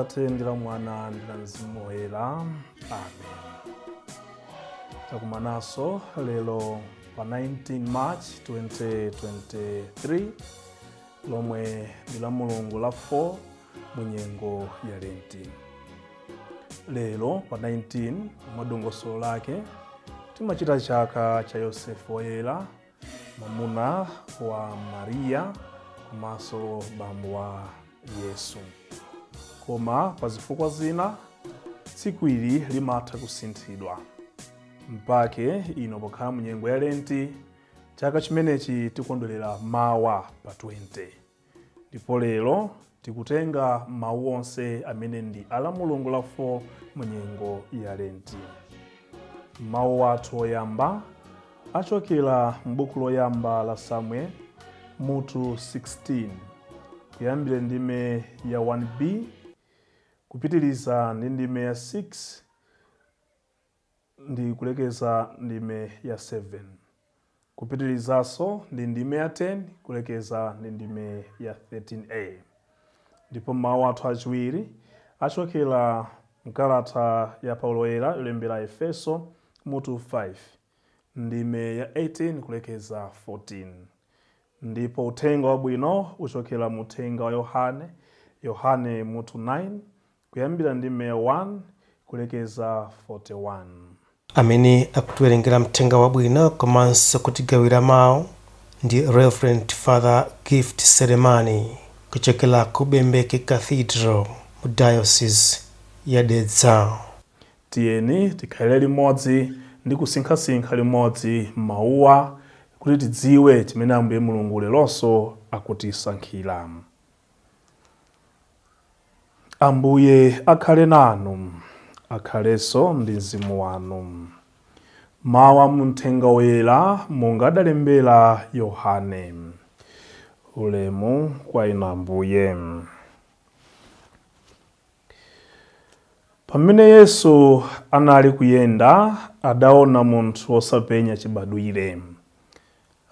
Atate ndi la Mwana ndi la Mzimu Woyera. Amen. Takumananso lero pa 19 March 2023, lomwe ndi la Mulungu la 4 mu nyengo ya Lenti. Lero pa 19, mwa dongosolo lake, timachita chaka cha Yosefe Woyera, mwamuna wa Mariya komanso bambo wa Yesu. Koma pa zifukwa zina tsiku ili limatha kusinthidwa. Mpake ino pokhala mu nyengo ya Lenti, chaka chimenechi tikondwerera mawa pa 20. Ndipo lero tikutenga mawu onse amene ndi a la Mulungu la 4 mu nyengo ya Lenti. Mawu athu oyamba achokera m'buku loyamba la Samuel, mutu 16, kuyambira ndime ya 1b kupitiriza ndi ndime ya 6 ndi kulekeza ndime ya 7, kupitirizanso ndi ndime ya 10 kulekeza ndi ndime ya 13a. Ndipo mawu athu achiwiri achokera mkalata ya Paulo Woyera yolembera Efeso, mutu 5, ndime ya 18 kulekeza 14. Ndipo uthenga wabwino uchokera mu uthenga wa Yohane, Yohane mutu 9, kuyambira ndime ya 1 kulekeza 41. Amene akutiwerengera mthenga wabwino komanso kutigawira mawu ndi Reverend Father Gift Selemani kuchokera ku Bembeke Cathedral mu Diocese ya Dedza. Tiyeni tikhalire limodzi ndi kusinkhasinkha limodzi mawuwa kuti tidziwe chimene Ambuye Mulungu leronso akutisankhira. Ambuye akhale nanu. Akhalenso ndi mzimu wanu. Mawu a mu Mthenga Woyera monga adalembera Yohane. Ulemu kwa inu, Ambuye. Pamene Yesu anali kuyenda, adaona munthu wosapenya chibadwire.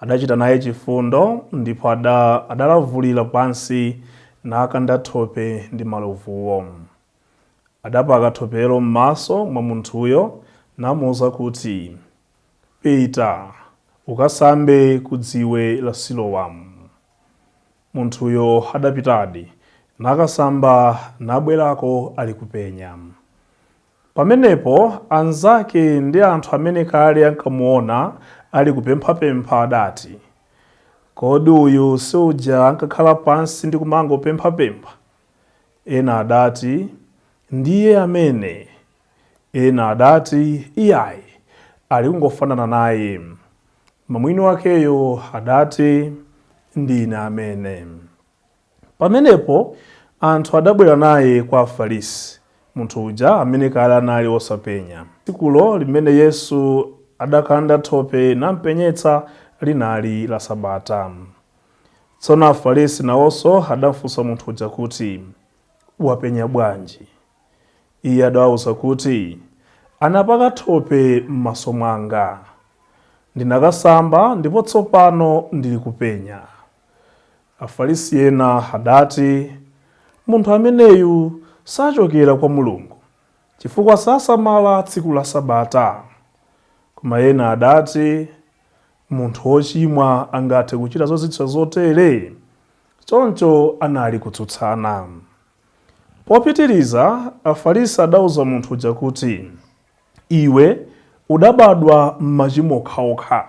Adachita naye chifundo, ndipo adalavulira pansi nakanda thope ndi malovuwo. Adapaka thopelo m'maso mwa munthuyo, namuuza kuti, Pita, ukasambe ku dziwe la Silowamu. Munthuyo adapitadi, nakasamba, nabwerako alikupenya. Pamenepo anzake ndi anthu amene kale ankamuona ali kupemphapempha adati, Kodi uyu si uja ankakhala pansi ndi kumangopemphapempha? Ena adati, Ndiye amene. Ena adati, Iyai, alikungofanana naye. Koma mwini wakeyo adati, Ndine amene. Pamenepo anthu adabwera naye kwa Afarisi munthu uja amene kale anali wosapenya. Tsikulo limene Yesu adakanda thope nampenyetsa linali la Sabata. Tsono Afarisi nawonso adamfunsa munthu uja kuti, Wapenya bwanji? Iye adawauza kuti, Anapaka thope m'maso mwanga. Ndinakasamba ndipo tsopano ndilikupenya. Afarisi ena adati, Munthu ameneyu sachokera kwa Mulungu, chifukwa sasamala tsiku la Sabata. Koma ena adati, Munthu wochimwa angathe kuchita zozizwitsa zotere? Choncho anali kutsutsana. Popitiriza, Afarisi adauza munthu uja kuti, Iwe udabadwa m'machimo okhaokha,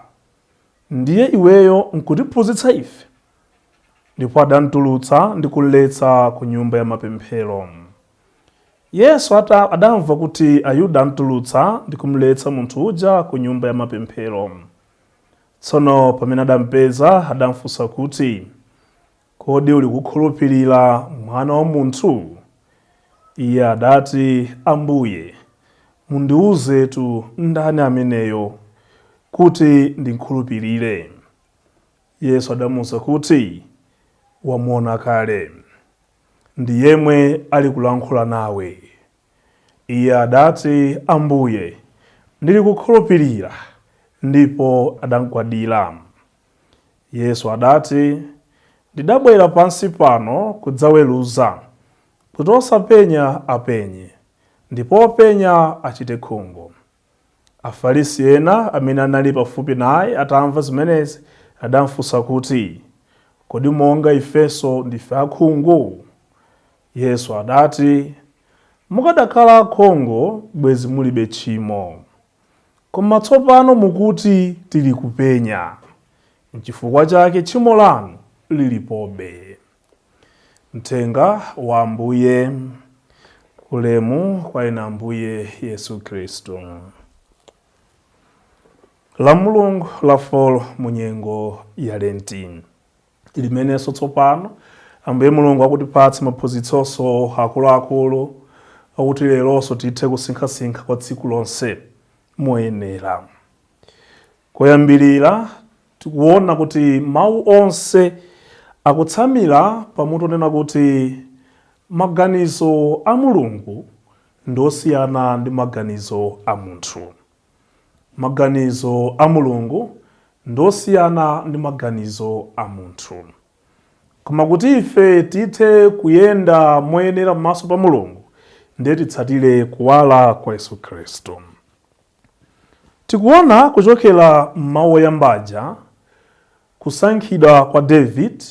ndiye iweyo nkutiphunzitsa ife? Ndipo adamtulutsa ndi kumletsa ku nyumba ya mapemphero. Yesu adamva kuti Ayuda amtulutsa ndi kumletsa munthu uja ku nyumba ya mapemphero. Tsono pamene adampeza, adamfunsa kuti, Kodi ulikukhulupirira Mwana wa Munthu? Iye adati, Ambuye, mundiwuzetu ndani ameneyo, kuti ndimkhulupirire. Yesu adamuuza kuti, Wamuona kale. Ndi yemwe alikulankhula nawe. Iye adati, Ambuye, ndilikukhulupirira, ndipo adamgwadira. Yesu adati, Ndidabwera pansi pano kudzaweruza, Kuti osapenya apenye, ndipo openya achite khungu. Afarisi ena amene anali pafupi naye atamva zimenezi adamfunsa kuti, Kodi monga ifenso ndife akhungu? Yesu adati, Mukadakhala akhungu bwezi mulibe tchimo. Koma tsopano mukuti, Tili kupenya. Nchifukwa chake tchimo lanu lilipobe. Mthenga wa Ambuye. Ulemu kwa inu Ambuye Yesu Khristu. La Mulungu la 4 mu nyengo ya Lenti, limenenso tsopano Ambuye Mulungu akutipatsa maphunzitsonso akuluakulu akuti leronso tithe kusinkhasinkha kwa tsiku lonse moyenera. Koyambirira tikuona kuti mawu onse akutsamira pamutu onena kuti maganizo a Mulungu ndi osiyana ndi maganizo a munthu. Maganizo a Mulungu ndi osiyana ndi maganizo a munthu. Koma kuti ife tithe kuyenda moyenera pamaso pa Mulungu, ndiye titsatire kuwala kwa Yesu Khristu. Tikuona kuchokera m'mawu oyamba aja kusankhidwa kwa David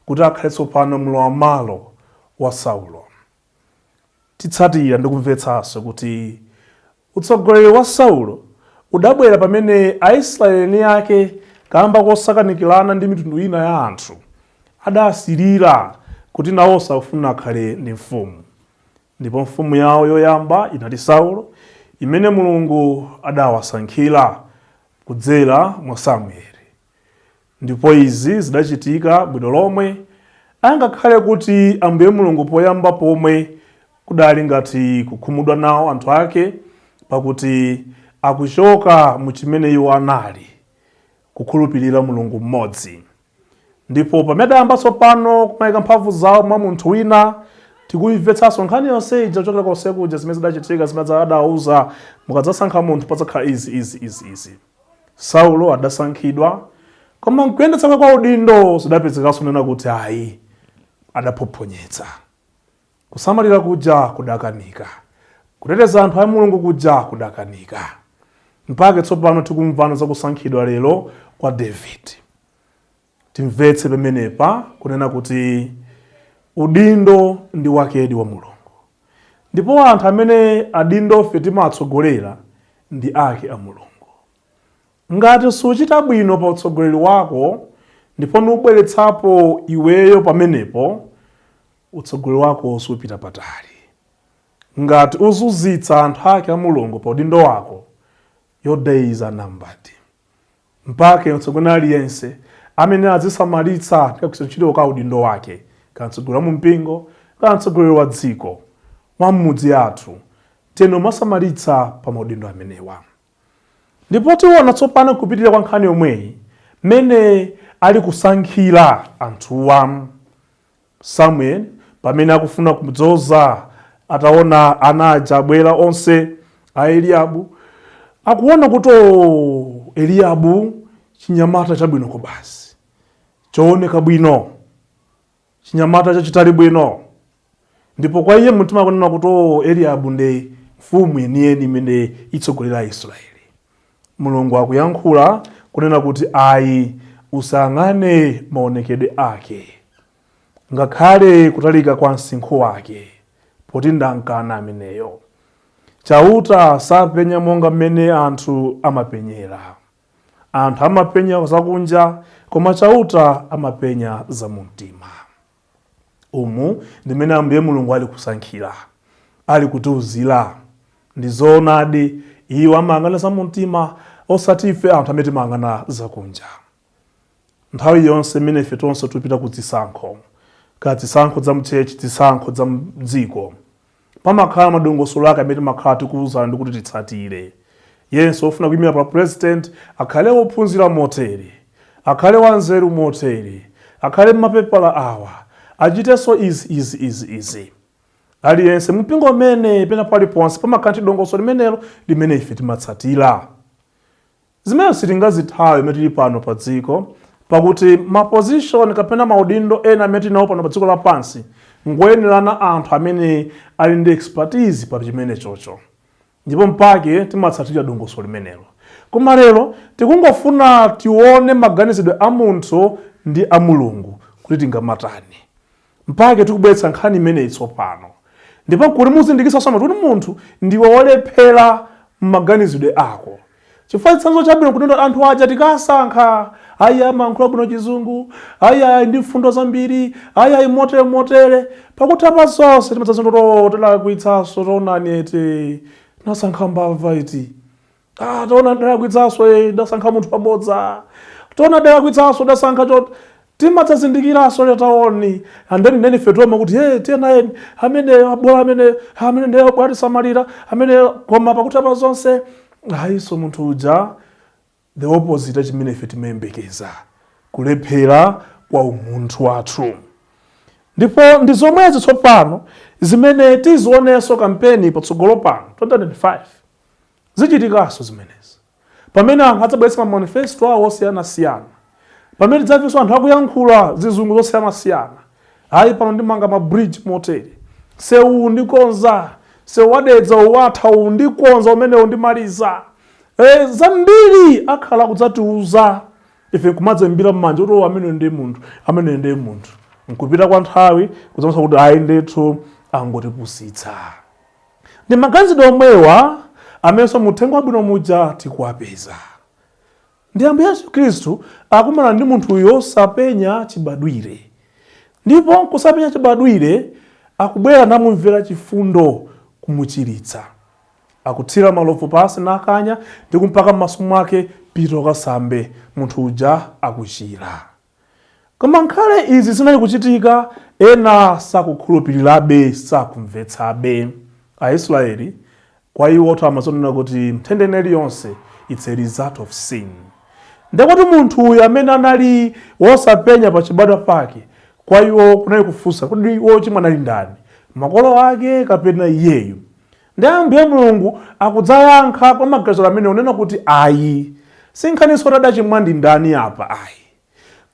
kuti akhale tsopano mlowam'malo wa Saulo. Titsatira ndi kumvetsanso kuti utsogoleri wa Saulo udabwera pamene Aisraeli eni ake kamba kosakanikirana ndi mitundu ina ya anthu adasilira kuti nawonso akufuna akhale ndi mfumu. Ndipo mfumu yawo yoyamba inali Saulo, imene Mulungu adawasankhira kudzera mwa Samueli. Ndipo izi zidachitika bwino lomwe, angakhale kuti Ambuye Mulungu poyamba pomwe kudali ngati kukhumudwa nawo anthu ake, pakuti akuchoka mu chimene iwo anali, kukhulupirira Mulungu mmodzi. Ndipo pamene adayamba tsopano kumayika mphamvu zawo mwa munthu wina, tikuimvetsanso nkhani yonse ija kuchokera konse kuja zimene zidachitika, zimene adawauza, mukadzasankha munthu padzakhala izi, izi, izi, izi. Saulo adasankhidwa, koma mkuyendetsa kwake kwa udindo zidapezekanso kunena kuti ayi, adaphophonyetsa. Kusamalira kuja kudakanika. Kuteteza anthu a Mulungu kuja kudakanika. Mpake tsopano tikumvano za kusankhidwa lero kwa David. Timvetse pamenepa kunena kuti udindo ndi wakedi wa Mulungu. Ndipo anthu amene adindofe timatsogolera ndi ake a Mulungu. Ngati suchita bwino pa utsogoleri wako ndipo nubweretsapo iweyo pamenepo, utsogoleri wako supita patali. Ngati uzunzitsa anthu ake a Mulungu pa udindo wako, your days are numbered. Mpake mtsogoleri aliyense amene azisamalitsa kagwiritsa ntchito ka udindo wake, kaya mtsogoleri wa mumpingo, kaya mtsogoleri wa dziko, wa m'mudzi athu, tiyeni umasamalitsa pa maudindo amenewa. Ndipo tiona tsopano kupitirira kwa nkhani yomweyi mmene ali kusankhira anthuwa. Samuel pamene akufuna kumudzoza, ataona ana aja abwera onse a Eliabu, akuona kuti o Eliabu chinyamata chabwino kobasi, chooneka bwino, chinyamata chachitali bwino. Ndipo kwa iye mumtima akunena kuti o Eliabu ndi mfumu yeniyeni imene itsogolera Aisraeli. Mulungu akuyankhula kunena kuti ayi, usayang'ane maonekedwe ake, ngakhale kutalika kwa msinkhu wake, poti ndamkana ameneyo. Chauta sapenya monga mmene anthu amapenyera. Anthu amapenya zakunja, koma Chauta amapenya zamumtima. Umu ndi mmene Ambuye Mulungu ali kusankhira, ali kutiuzira. Ndi zoonadi, iwo amayang'ana zamumtima, osati ife anthu amene timayang'ana zakunja. Nthawi yonse imene ife tonse tupita ku zisankho, kaya zisankho za mchechi, zisankho za mdziko, pamakhala madongosolo ake amene timakhala tikuwuzana ndi kuti titsatire. Yense wofuna kuyimira pa president akhale wophunzira motere, akhale wanzeru motere, akhale mmapepala awa, achitenso izi, izi, izi, izi. Aliyense mumpingo umene pena paliponse pamakhala ndi dongosolo limenelo limene ife timatsatira. Zimene sitingazithawe imene tili pano pa dziko, Pakuti ma position kapena maudindo ena amene tinawo pano pa dziko lapansi ngoyenerana anthu amene ali ndi expertise pa chimene chocho, ndipo mpake timatsatira dongosolo limenelo. Koma lero tikungofuna tione maganizidwe a munthu ndi a Mulungu kuti tingamatani. Mpake tikubweretsa nkhani imeneyi tsopano, ndipo kuti muzindikitsa kuti munthu ndiwe wolephera m'maganizidwe ako. Chifukwa chitsanzo chabwino kuti anthu aja tikasankha, ayi, amayankhula bwino Chizungu, ayi, ayi, ndi mfundo zambiri, ayi, ayi, motere motere. Pakuti apa zonse timadzazindoto tilakwitsanso. Taonani ete, nasankha mbava iti. Ah, taona ndalakwitsanso, ndasankha munthu pabodza. Taona ndalakwitsanso, ndasankha cho. Timadzazindikiranso lero, taoni. And then nene ife tioma kuti, hey, tiye nayeni amene abwera, amene ndiye bwatisamalira amene. Koma pakuti apa zonse, ayiso, munthu uja the opposite chimene ife timayembekeza, kulephera kwa umunthu wathu. Ndipo ndi zomwezi tsopano zimene tizionenso kampeni patsogolo pano 2025. Zichitikanso zimenezi pamene anthu adzabweretsa ma manifesto awo osiyanasiyana, pamene tidzamvenso anthu akuyankhula zizungu zosiyanasiyana: "Ayi, pano ndimanga ma bridge motere, sewu ndikonza, sewu wadedza uwatha uwu ndikonza, umenewu ndimaliza." Zambiri akhala kudzatiuza, ife kumadzayimbira m'manja kuti, "Oh, amene ndiye munthu, amene ndiye munthu." Nkupita kwa nthawi kudzaonesa kuti ayi ndithu, angotipusitsa. Ndi maganizidwe omwewa amenenso muthenga wabwino muja tikuwapeza. Ndi Ambuye Yesu Khristu akumana ndi munthu yosapenya chibadwire, ndipo kusapenya chibadwire akubwera namumvera chifundo, kumuchiritsa. Akuthira malovu pasi nakanya ndi kumpaka m'maso mwake, "Pita ukasambe." Munthu uja akuchira. Koma nkhale izi zinali kuchitika, ena sakukhulupirirabe, sakumvetsabe. Aisraeli, kwa iwo amazonena kuti nthenda iliyonse, it's a result of sin. Ndekuti munthu uyu amene anali wosapenya pa chibadwa pake, kwa iwo kunali kufunsa kuti wochimwa anali ndani, makolo ake kapena iyeyu? Ndi Ambuye Mulungu akudzayankha kwa maganizo amene unena kuti ayi, sinkhaniso tadachimwa ndi ndani apa, ayi,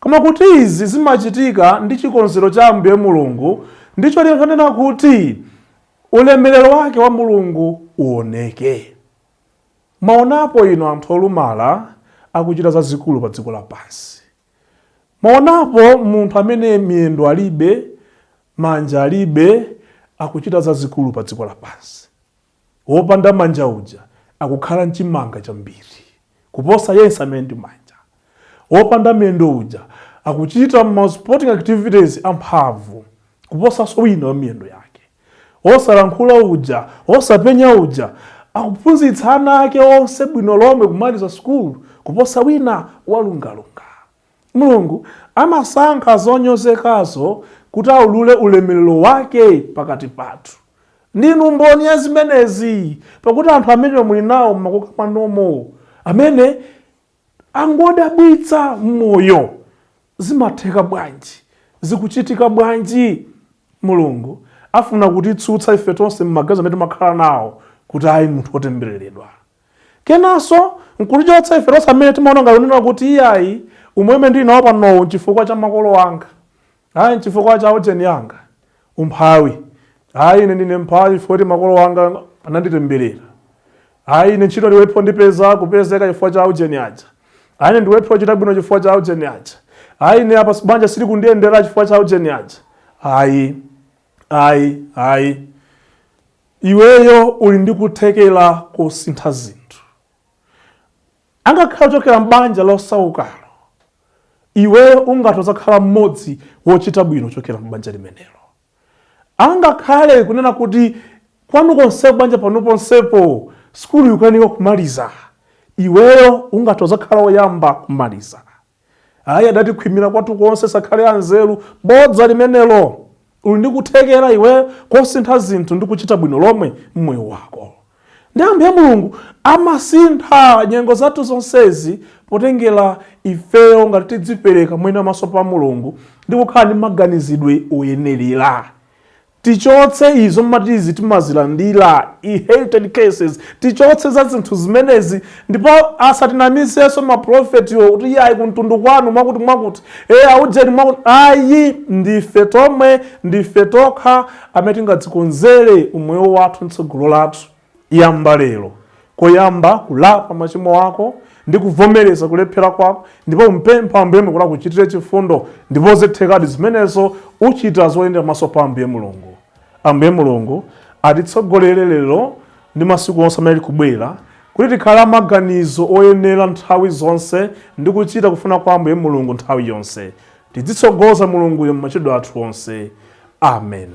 koma kuti izi zimachitika ndi chikonzero cha Ambuye Mulungu, ndicho linkanena kuti ulemerero wake wa Mulungu uoneke. Maonapo ino anthu olumala akuchita zazikulu pa dziko lapansi. Maonapo munthu amene miyendo alibe, manja alibe, akuchita zazikulu pa dziko lapansi. Wopanda manja uja akukhala mchimanga chambiri kuposa yense amene ndi manja. Wopanda miyendo uja akuchita ma sporting activities amphamvu kuposanso wina wa miyendo yake. Wosalankhula uja, wosapenya uja, akuphunzitsa ana ake onse bwino lomwe kumaliza sukulu kuposa wina walungalunga. Mulungu amasankha zonyozekazo kuti aulule ulemerero wake pakati pathu. Ndinu mboni ya zimenezi, pakuti anthu amene muli nawo mmakoka mwanomo amene angodabwitsa m'moyo, zimatheka bwanji? Zikuchitika bwanji? Mulungu afuna kutitsutsa ife tonse m'maganizo amene timakhala nawo kuti ayi, munthu wotembereredwa, kenanso nkutichotsa ife tonse amene timaona ngati kunena kuti iyayi, umweme ndili nawo panowu nchifukwa cha makolo anga, ayi, nchifukwa cha ujeni yanga, umphawi, ayi, ine ndine mphawi chifukwa kuti makolo anga ananditemberera, ayi, ine ntchito ndiwepho ndipeza kupezeka chifukwa cha ujeni aja, ayi, ine ndiwepho chita bwino chifukwa cha ujeni aja, ayi, ine apa banja sili kundiyendera chifukwa cha ujeni aja. Ayi, ayi, ayi, iweyo uli ndi kuthekera kosintha zinthu. Angakhala kuchokera m'banja losaukalo, iweyo ungathe udzakhala mmodzi wochita bwino kuchokera m'banja limenelo. Angakhale kunena kuti kwanu konse banja pano ponsepo sukulu ikukanika kumaliza, iweyo ungathe udzakhala woyamba kumaliza. Ayi, adatikhwimira kwathu konse sakhale anzeru, bodza limenelo. Uli ndi kuthekera iweyo kosintha zinthu ndi kuchita bwino lomwe mmoyo wako. Ndi Ambuye Mulungu amasintha nyengo zathu zonsezi potengera ifeyo ngati tidzipereka mwina maso pa Mulungu ndi kukhala ndi maganizidwe oyenerera. Tichotse izo mmatizi timazilandira, inherited curses. Tichotse za zinthu zimenezi, ndipo asatinamizenso maprofetiwo kuti iye ayi, kumtundu kwanu mwakuti mwakuti, e aujeni mwakuti. Ayi, ndife tomwe, ndife tokha amene tingadzikonzere umoyo wathu, mtsogolo lathu. Yamba lero koyamba kulapa machimo ako ndi kuvomereza kulephera kwako, ndipo umpempha Ambuye kuti akuchitire chifundo, ndipo zithekadi zimenezo, uchita zoyendera maso pa Ambuye Mulungu. Ambuye Mulungu atitsogolere lero ndi masiku onse amene tikubwera, kuti tikhale amaganizo oyenera nthawi zonse ndi kuchita kufuna kwa Ambuye Mulungu nthawi yonse. Tidzitsogoza Mulunguyo m'machitidwe athu onse. Amen.